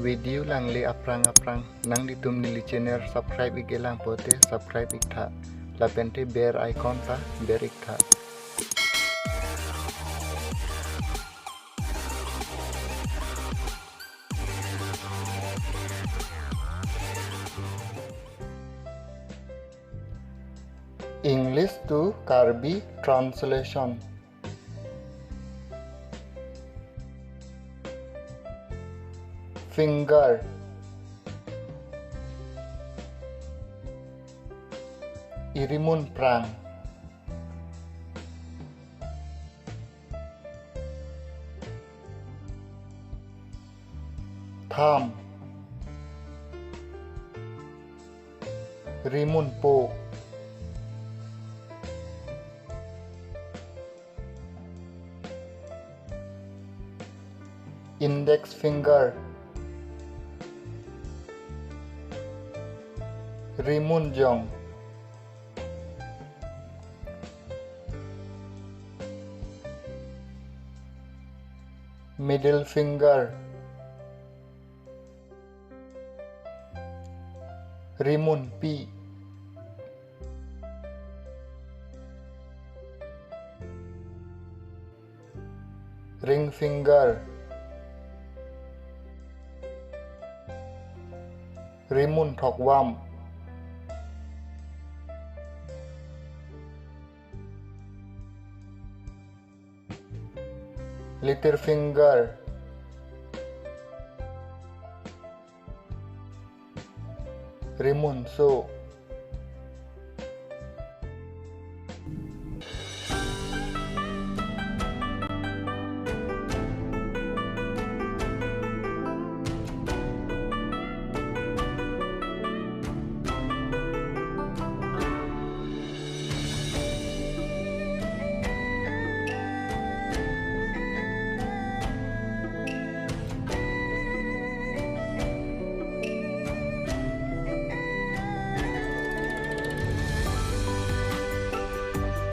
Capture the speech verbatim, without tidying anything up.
Video langle aphrang aphrang nanglitum neli channel subscribe ik-e lang pote subscribe iktha. Lapente bell icon ta ber iktha. English to Karbi translation. Finger. Irimun prang. Thumb. Rimun po. Index finger. Rimun jong. Middle finger. Rimun pi. Ring finger. Rimun thokvam. Little finger. Rimun so.